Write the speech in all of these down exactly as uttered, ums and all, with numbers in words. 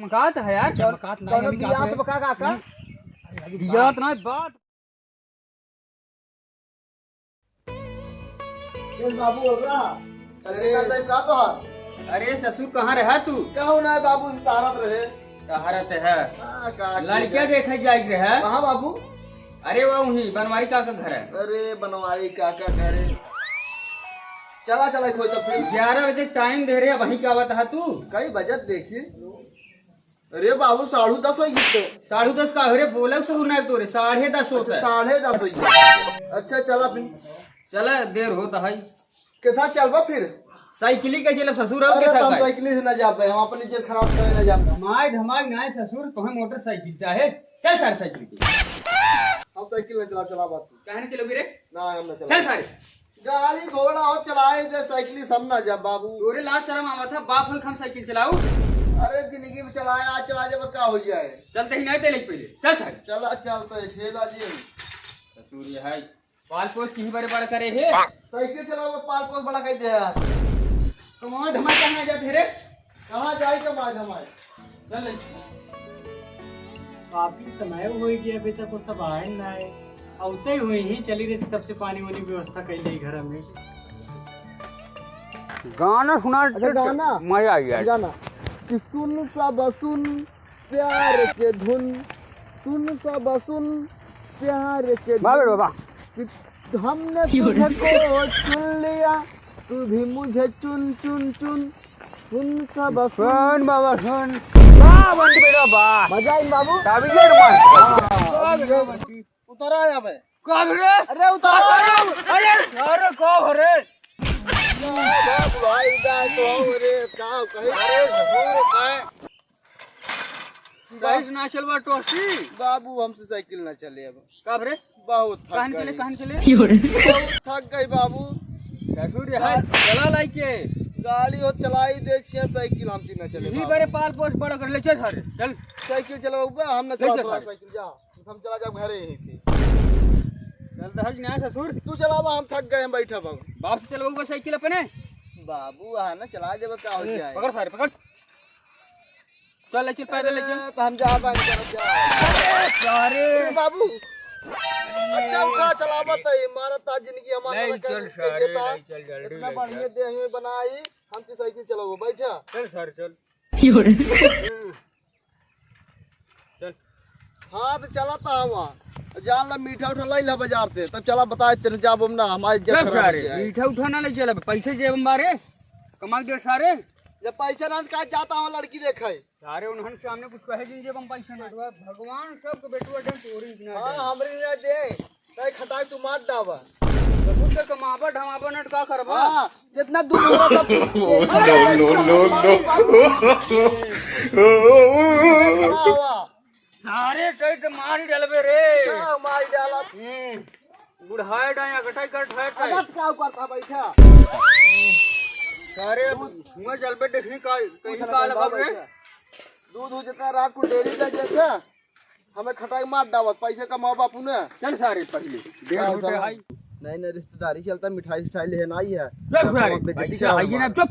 का त है यार? कौनो दियात बा का, काका? दियात ना बात। ए बाबू, ओकरा। अरे। का तो है? अरे ससुर, कहाँ रहा तू? कहूँ ना बाबू, टहरत रहे। टहरत है? हाँ, का लड़किया देखे जाए रहे? कहाँ बाबू? अरे वो वहीं बनवारी काका घर है। अरे बनवारी काका घर है। चला, चला, खोज तो फिर। ग्यारह बजे टाइम दे रहे, वहीं का आवत है तू? कई बजत देखिए। अरे बाबू, साढ़ू दस होइ गए। साढ़ू दस का? अरे बोलक सहू ना तोरे, साढ़े दस होता है। साढ़े दस होइ गए। अच्छा, चला फिर। चला, देर होता है। कितना चलबा फिर? साइकिल ही के चलब ससुर, और अरे, कितना हम साइकिल से ना जाबे, हम अपनी इज्जत खराब करे ना जाबे। माय धमाय ना ससुर, तुम्हें मोटरसाइकिल चाहे, चल सारे साइकिल की। हम साइकिल ना चला, चला बात। काहे ना चलोगे रे? ना, हम ना चला। चल सारे। गाड़ी घोड़ा हो चलाए दे, साइकिल से हम ना जा बाबू। तोरे लाज शर्म आवत है, बाप होइके हम साइकिल चलाऊ? अरे जिंदगी में चलाए, आज चला जाबे का हो जाए? चलते ही नहीं तेले पहले, चल सारे। चला चलते ठेला जी। ससुर ये है, पाल पोस की ही बड़े बड़ करे है। साइकिल चलाओ, पाल पोस बड़ा कर दे यार। कमाए धमाए कहाँ जाते रे? कहाँ जाए कमाए धमाए? चल ले। काफी समय होइ गया, अभी तक वो सब आए ना आए। अउते हुए ही चली रही, तब से पानी वानी व्यवस्था कर ली घर में। गाना सुना अच्छा, तो गाना? मजा आ गया। गाना कि सुन सब सुन प्यार के धुन, सुन सब सुन प्यार के वाह बे धुन। वाह। कि हमने तुझको चुन लिया, तू भी मुझे चुन चुन चुन। सुन सब सुन। सुन बाबा सुन। वाह बंटी बेटा वाह। मजा आई बाबू। काबिल है रे मार। हाँ, उतरा है अबे। का रे? अरे उतरा। अरे अरे अरे का रे? का भाई दा तो रे का कहे? अरे जरूर का है। साइकिल ना चलवा टोसी। बाबू, हमसे साइकिल ना चले अब। का रे? बहुत थक कहाँ चले, गई। कहाँ चले? बहुत थक गई बाबू। ससुर है, चला लाई के। गाड़ी हो चलाई दे छिया, साइकिल हमसे ना चले यही बाबू। बारे पाल पोस बड़ा कर ले, चल सारे, चल। साइकिल चलाओ बा, हम ना ले चल चलाओ सारे। साइकिल, जा। हम चला जाब घरे यहीं से। चल तो हज ना ससुर। तू चलावा, हम थक गए, हम बैठा बाबू। बाप से चलवाऊ बा साइकिल अपने। बाबू, आ ना, चला देबा, का हो ए, जाए? पकड़ सारे, पकड़। चल, ले चल, पैदल ले चल। अरे, तो हम जा बानी, चल, जा। अरे, सारे। ए, बाबू। अच्छा, उठा, चलावा तो ये मारा ता जिंदगी हमारा ले ना चल कर सारे, देता। ले चल, जल्दी इतना ले बढ़िया चल। देह में बनाई, हमसे साइकिल चलाओ, बैठा। चल सारे, चल। हम्म। चल। हाँ, तो चला था हुआ। जान ला मीठा उठा लाई ला बाजार से, तब चला बताए तेरे जाब हम ना, हमारी इज्जत चल खराब सारे, हो जाए। मीठा उठा ना ले चला, पैसे जेब में मारे, कमा के दे सारे। जब पैसे ना का जाता हो लड़की देखे। सारे उन्हन सामने कुछ कहे जिन जेब में पैसे ना। भगवान सबके बेटुआ जन तोरी ना हाँ, दे। हमरी ना दे। तै खटाई तू मार डावा। तो खुद से कमाबा, ढमाबा नट का करबा? हाँ, जितना दूर हो सब नो, नो, नो, नो। खड़ा हुआ। सारे कई तो मार डलबे रे। क्या मार डाला? हम्म। बुढ़ाए डाया, गटाई कर ठाए ठाए। अगत का ऊपर था बैठा। सारे हुआ जलबे देखने का, कहीं कुछ ना का करबा लगब रे? बैठा। दूध हो जितना रात को डेयरी दे देता। हमें खटाई मार डावत, पैसे कमाओ बापू ने। चल सारे पहले, डेढ़ जाओ, घंटे जाओ। हाई। नहीं, नहीं, रिश्तेदारी चलता, मिठाई सिठाई लेना ही है। चल सारे, बाप, बेइज्जती पैसा कराओ हाई ना, मार। चुप।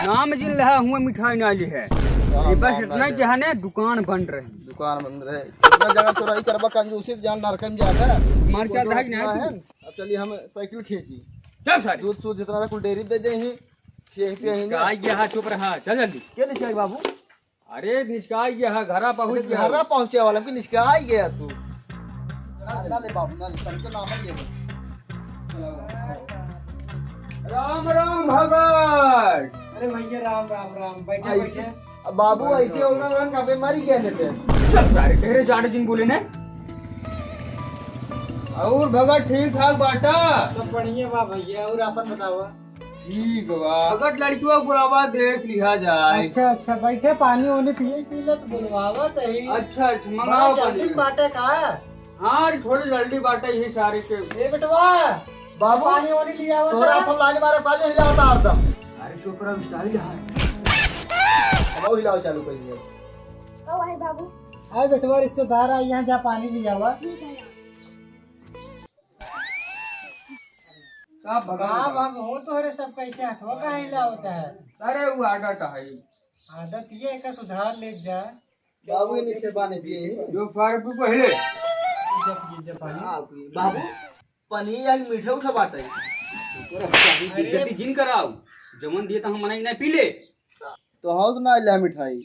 नाम जिन लहा हुआ मिठाई ना ली है। राम, ये बस राम, इतना राम। जहाँ ने दुकान बंद रहे। दुकान बंद रहे। इतना जगह चोराई करबा, कंजूसी से जान नरक में जाता है। मार वो चाहता है कि नहीं इतना तू? है। अब चलिए हम साइकिल खींची। चल सारे। दूध सूध जितना रहा कुल डेयरी दे दे ही। ये पे ही ना। का ये हाथ चुप रहा, चल जल्दी। क्या ले चाहिए बाबू? अरे निष्काई गया है, घरा पहुँच अच्छा, गया। घरा पहुँचे वाला कि निष्काई गया तू। ना, ना ले बाबू, ना ले, तनिको नाम ही ले। राम राम भगत। अरे भैया राम राम राम, बैठे ऐसे, बैठे। अब बाबू ऐसे होना रहन का बीमारी क्या लेते हैं? चल सारे, तेरे जाड़े जिन बोले ने। और भगत ठीक ठाक बाटा? सब बढ़िया बा भैया, और आपन बतावा? ठीक बा। अगर लड़कियों को बुलावा, देख लिहा जाए। अच्छा, अच्छा, बैठे, पानी वानी पिए, पी ले तो बुलवावा तही। अच्छा, अच्छा, बड़ा मंगाओ जल्दी पानी। बाटे का? हाँ, अरे थोड़ी जल्दी बाटे यही सारे के। ए बेटवा, बाबू, पानी वानी लियावा तोरा था। तो लाइन मारे, पानी हिलावा था हरदम। अरे चुप रहो, style है। अब हिलाओ चालू कर दिया। कहो है बाबू। अरे बेटवा, रिश्तेदार आए, यहाँ जा पानी लियावा। ठीक है। का भगवान का का? भग हो तोहरे सब कैसे हथवा काहे हिलावत है? अरे वो आदत है। आदत ये है का सुधार ले जा। बाबू, ये नीचे पानी पिए। जो फार पी पहिले। जब ये जब पानी। हाँ, पी। बाबू, पनीर या मीठा उठा बाटे। तोरा शादी अरे। बेइज्जती जिन कराओ। जवन दिए त हम मना नहीं पी ले। तो हाँ, तो ना ले मिठाई।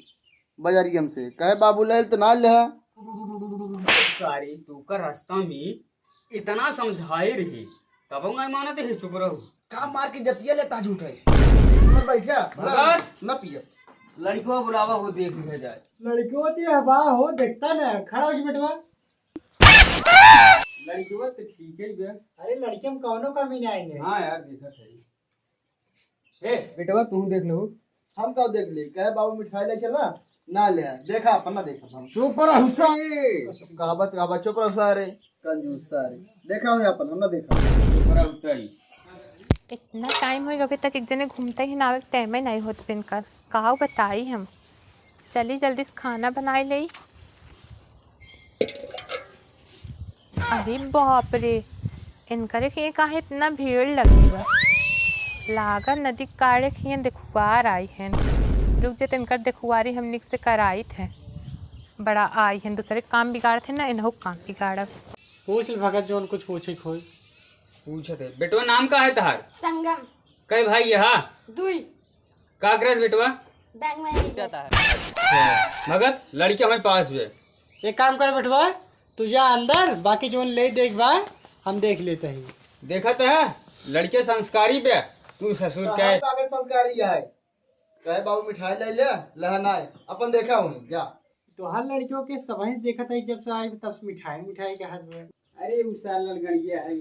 बाजारी हमसे। कहे बाबू ले तो ना ले। सारी तू का रास्ता में इतना समझाए रही, तब हम नहीं मानते हैं, चुप रहो। का मार के जतिया लेता झूठ है। मर बैठा, भगत। ना पिए। लड़कियों बुलावा हो, देख लिया जाए। लड़कियों ते हवा हो, देखता ना, खड़ा हो जा बेटवा। लड़कियों तो ठीक है बे। अरे लड़कियों में कौनो कमी नहीं है। हाँ यार, देखा था। हे, बेटवा, तू देख लो। हम का देख ली? कहे बाबू मिठाई ले चला, ना ले आए। देखा, अपन ना देखा हम। चुप रह, हुस्सा। कहावत, कहावत, चुप रह, हुस्सा रे। कंजूस सारे। देखा हूँ अपन, हम ना देखा। चुप रह, हुस्सा ही। इतना टाइम होइगा, अभी तक एक जने घूमते ही ना आवे, टाइम ही नहीं होत पिनकर। कहाऊ बताई हम। चली जल्दी से खाना बनाई लेई। अरे बाप रे, इनकरे के काहे इतना भीड़ लगी बा? लागा नदी काढ़े के हियां देखुआर आई हैं। रुक जे, इनकर देखुआरी हम निक से कराइत हैं। बड़ा आई हैं, दूसरे काम बिगाड़त हैं ना, इनहू काम बिगाड़ब। पूछ ले भगत, जौन कुछ पूछे के होई। पूछत है। बेटवा, नाम का है तहार? संगम। कै भाई यहाँ? दुई। का करत बेटवा? बैंक में नहीं जाता है। अच्छा, भगत, लड़की हमारे पास बे। एक काम कर बेटवा, तू जा अंदर, बाकी जोन ले देख बा, हम देख लेते हैं। देखत है, लड़के संस्कारी बे, तू ससुर तो के। हम तो अगर संस्कारी है, कहे बाबू मिठाई ले ले, लहनाए, अपन देखा हूँ, जा। तो हर लड़कियों के तबही से देखत है, जब से आई तब से मिठाई, मिठाई के हाथ में। अरे, उ साला ललगड़िया है,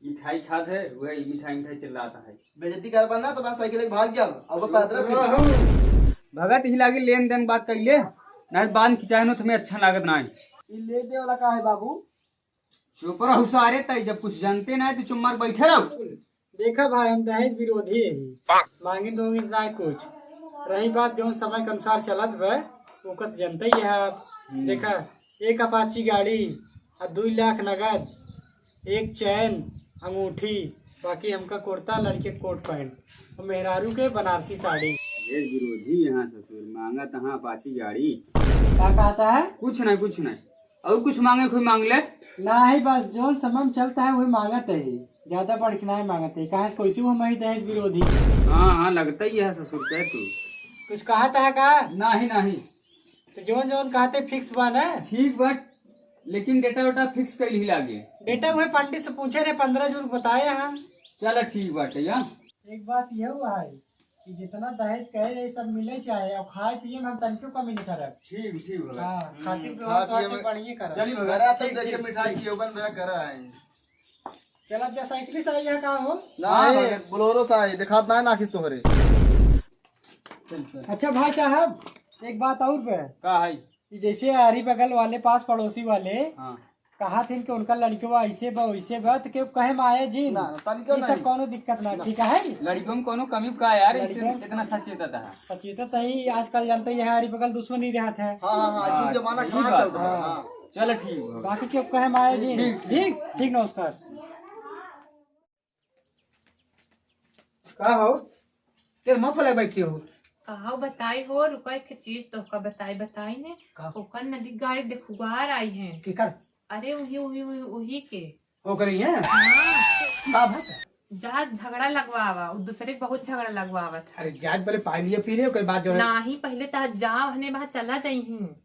मिठाई खात है, वही मिठाई, मिठाई चिल्लाता है। बेइज्जती करबा ना, तो बस साइकिल लेके भाग जाब, अब वो पैदल फिर। भगत ही लागी लेन देन बात कर ले, नहीं बांध की चाहे नो तुम्हें अच्छा लागत ना है। ई ले दे वाला का है बाबू? चुप रहो सारे, तई जब कुछ जानते ना है तो चुप मार बैठे रहो। देखा भाई, हम दहेज विरोधी ही, मांगित उंगित ना कुछ। रही बात जौन समय के अनुसार चलत बा, ओकर तो जनते ही है आप। हम्म। देखा, एक अपाची गाड़ी, आ दुई लाख नगद, एक चैन, अंगूठी, बाकी हमका कुर्ता, लड़के कोट पैंट, और मेहरारू के बनारसी साड़ी। दहेज विरोधी यहाँ ससुर, मांगा तहाँ अपाची गाड़ी। का कहता है? कुछ नहीं, कुछ नहीं। और कुछ मांगे, कोई मांग ले। नहीं, बस जौन समय में चलता है, वही मांगत है। ज्यादा बढ़ के नहीं मांगत है। कहाँ से कैसे वो हमारी दहेज विरोधी? हाँ, हाँ, लगता ही है ससुर के तू। कुछ कहता है का? नहीं, नहीं। तो जौन जौन कहते fix बा ना? ठीक बा, लेकिन डेटा वेटा fix कइल ही लागे। डेटा उहे पंडित से पूछे रहे, पन्द्रह जून बताए हैं। चल ठीक बाटे, या? एक बात यह हुआ है कि जितना दहेज कहे, ये सब मिले चाहे, और खाए पिए में हम तनिको कमी नहीं करब। ठीक, ठीक भला। हाँ, हम्म, खातिर तो खाए और पिए तो में बढ़िए करब। चली भला। करा तो ठीक, देखे ठीक, मिठाई ठीक। की ओवन भैया करा है। चला जा, साइकिल से आई है का हो? नहीं, हाँ, बोलेरो से आई, दिखात ना है नाखिस तोहरे। चल, चल। अच्छा भाई साहब, एक बात और बे। का है? कि जैसे आरी बगल वाले, पास पड़ोसी वाले हाँ। कहा थे कि उनका लड़कवा ऐसे बा, वैसे बा, तो केहू कहे माया जी, ना, ना, तनिको ये सब नहीं। कौनो दिक्कत ना, ना। ठीक है? लड़कों में कौनो कमी का यार, लड़कों इतना सचेतत है। सचेतत है ही, आजकल जानते ही है, आरी बगल दुश्मनी रहत है। हाँ, हाँ, हाँ, हाँ, जुग जमाना यही कहाँ बात चल रहा है। है। हाँ। चलो ठीक है। बाकी केहू कहे माया जी, ठीक, ठीक। ठीक, ठीक, नमस्कार। का हो? के मुंह फुलाए बैठी हो? का हो बताई हो, रुका एक चीज तोहका बताई, बताई ने। का? ओकर नदी गाड़ी देखुआर आई है। केकर? अरे उही, उही, उही, उही के। ओकरे ही है? हाँ। का बात है? जात झगड़ा लगवावा, उ दूसरे के बहुत झगड़ा लगवावत है। अरे जात बोले पानी लिए पी रहे, ओकर बाद जो है। नाही, पहले तो जाओ हने वहाँ चला जाई हूँ।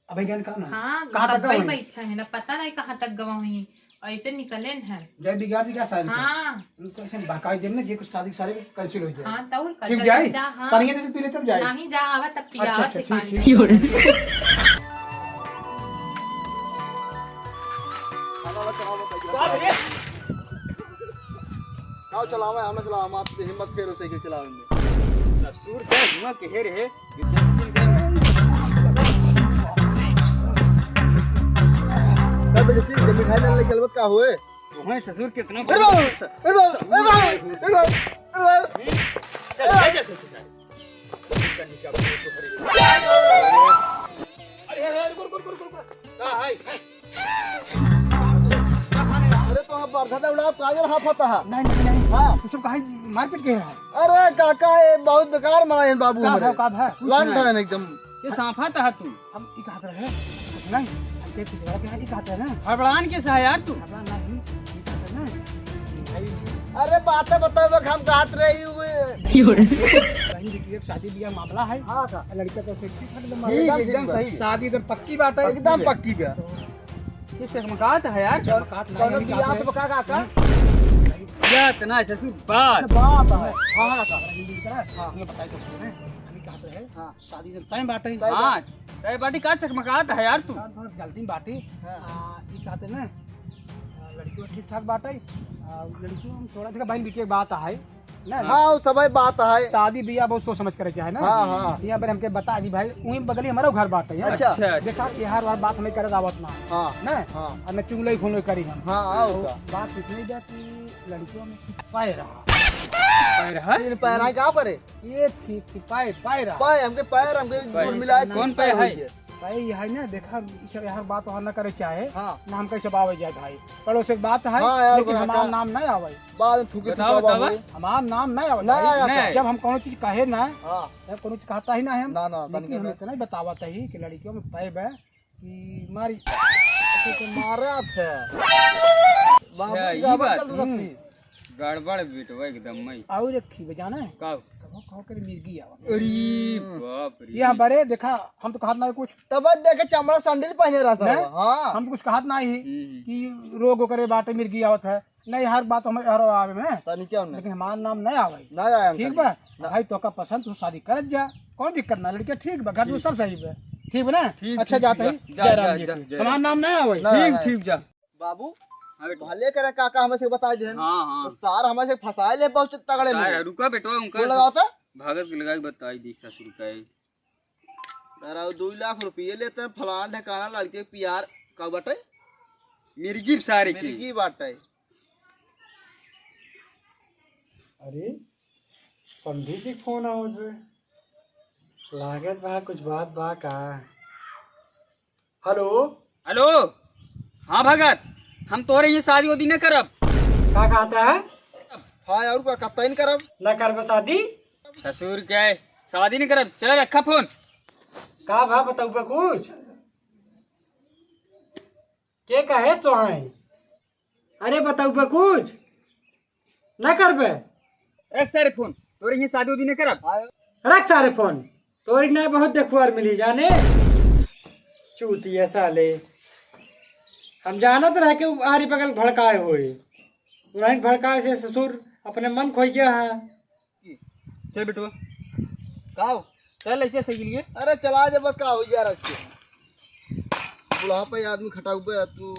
अबे जान का ना? हाँ, कहाँ तक तब गए? बैठा है ना, पता नहीं कहाँ तक गवा हुई, ऐसे निकले न है। जय बिगाड़ दी क्या साहब? हाँ। उनको ऐसे बहकाई देना, ये कुछ शादी सारे cancel हो जाए। हाँ, तो और का, क्यों जल्दी जाए? जा, हाँ। पानी दे दे, पी ले तब जाए। नहीं जा, आवा तब पिया, अच्छा, अच्छा, ठीक, पानी। ठीक। आओ, चलावे, हम ना चलावे, हम आपसे हिम्मत फेरो साइकिल चलावे में। ससुर के हुआ कहे रहे, विद्यार्थी के तब जब मिठाई लेने चलबत का हुए? तुम्हें ससुर कितना अरे बाबू, अरे बाबू, अरे बाबू, अरे बाबू, अरे बाबू। चल, ले जा ससुर। अरे, अरे, रुको, रुको, रुको, रुको, रुको। का है? अरे, तो हम बाप दादा उड़ा काजल हाफत है। नहीं, नहीं, नहीं। हाँ। कुछ कहा मारपीट के है। अरे काका, ये बहुत बेकार मना है बाबू का हमरे। भाव, का भाव? कुछ लान नहीं। ठहरन एकदम। ये सांफा था तू। हम ई कहत रहे। नहीं, हम के पिछड़ा के ई कहत रहे ना। हड़बड़ान के सा यार तू। हड़बड़ान नहीं, ई कहत रहे ना। भाई। अरे बातें बताओ, हम कहत रही हुए। कहीं भी एक शादी ब्याह मामला है। हाँ का? लड़का तो सेक्सी था, एकदम ठीक, एकदम ठीक बा। सही। शादी एकदम पक्की बात है। एकदम पक्की बा। ये चकमकात है यार। चकमकात नहीं, कौनो अभी बियाह बात तो है। बका का, का? या इतना ससुर बात। बात है। हाँ, हाँ, का? हाँ। ये बताइए तो, हैं? अभी कहत रहे। हाँ। शादी से तय बाटे। तय हाँ, बाटे। तय बाटे, का चकमकात है यार तू? यार, थोड़ा जल्दी में बाटे। हाँ। आ, ई कहते ना, आ, लड़कियों ठीक ठाक बाटे। आ, लड़कियों में थोड़ा सा बहन बिटिया के बात है। ना? हाँ, वो सब बात है। शादी ब्याह बहुत सोच समझ करे के है ना? हाँ, हाँ। यहाँ पर हमके बता दी भाई, वहीं बगली हमारा घर बाटे है। अच्छा। अच्छा, अच्छा। देखा, ये हर बार बात हमें करे आवत ना। हाँ। ना? हाँ। और मैं चुगली खुनली करी हम। हाँ, आओ तो का। बात इतनी जा कि लड़कियों में कुछ पाए रहा। पाए रहा? तीन पैर है, का करे? ये ठीक, ठीक, पाए, पाए रहा। पाए, हमके पैर, हमके पाए। गोड़ मिलाए, कौन पाए है? पाए यह है ना, देखा, इसे यार बात वहाँ न करे क्या है, हाँ। ना हमका इसे बावे जाए भाई। पड़ोस एक बात है, हाँ यार, लेकिन बड़ा हमार का नाम नहीं आवे। बाद में थूके बताओ, थूका बताओ। बाबू। हमार नाम नहीं आवे ना भाई। आया नहीं। जब हम कोनो चीज कहे ना, हाँ। तब कोनो चीज कहता ही ना है हम। ना, ना, लेकिन तनिक हम ना। इतना ही बतावत ही कि लड़कियों में पाए बे कि मारी। अच्छा, तो मारा थे। बाबू अच्छा, का ये बात। बदल रखी। हम्म। गड़बड़ बेटवा एकदम मई। और एक खीबे जाना है? का? कहो, कहो के मिर्गी आवा। अरे बाप रे। यहाँ बरे देखा, हम तो कहत ना कुछ। तब देखे चमड़ा सैंडल पहने रहता नहीं? है। हाँ। हम तो कुछ कहत ना ही हम्म। कि रोग ओकरे बाटे मिर्गी आवत है। नहीं, हर बात हमारे हर आवे में। तनी क्या होने? लेकिन हमार नाम नहीं आवे। नहीं आया ठीक अंकल। बा? ना। भाई तो का पसंद तू शादी करत जा। कौन दिक्कत ना, लड़के ठीक बा, घर में ठीक। सब सही बा। ठीक बा ना? ठीक, अच्छा ठीक, जाता जा, ही। जा, जय राम जा, जी जा, की। जय हमार राम। नाम नहीं आवे। ना, ठीक, ना। ठीक जा। बाबू, हाँ बेटा। भले करे काका हमें से बताइ देहेन। हाँ, हाँ। तो सार हमें से फंसाए ले बहुत तगड़े सार, में। रुका बेटवा, उनका बोला से जाता? भगत के लगा के बताई दी ससुर का है। तारा दो लाख रुपये लेते हैं, फलाना ढकाना लड़के प्यार का बाटे? मिर्गी सारे की। मिर्गी बाटे। अरे, समधी जी के फोन आवत बे। लागत बा कुछ बात बा का? हेलो। हेलो। हाँ भगत, हम तोहरे ये शादी उदी न करब। का कहता है? हाँ, और का कहता ही न करब। न करब शादी? ससुर क्या है, शादी न करब। चला रखा फोन। का भा बताउबे कुछ? के कहे तो हैं? अरे बताउबे कुछ? ना करबे? रख सारे फोन, तोरे ये शादी उदी न करब। रख सारे फोन, तोरी ना बहुत देखुआर मिली जाने। चूतिया साले, हम जानत रहे कि उ आरी बगल भड़काए होई। उन्हें भड़काए से ससुर अपने मन खोई गया है। चल बेटवा, का हो? चल ऐसे सही लिए। अरे चला जा बस, का हो यार आज के बुढ़ापा आदमी खटाऊ पे तू।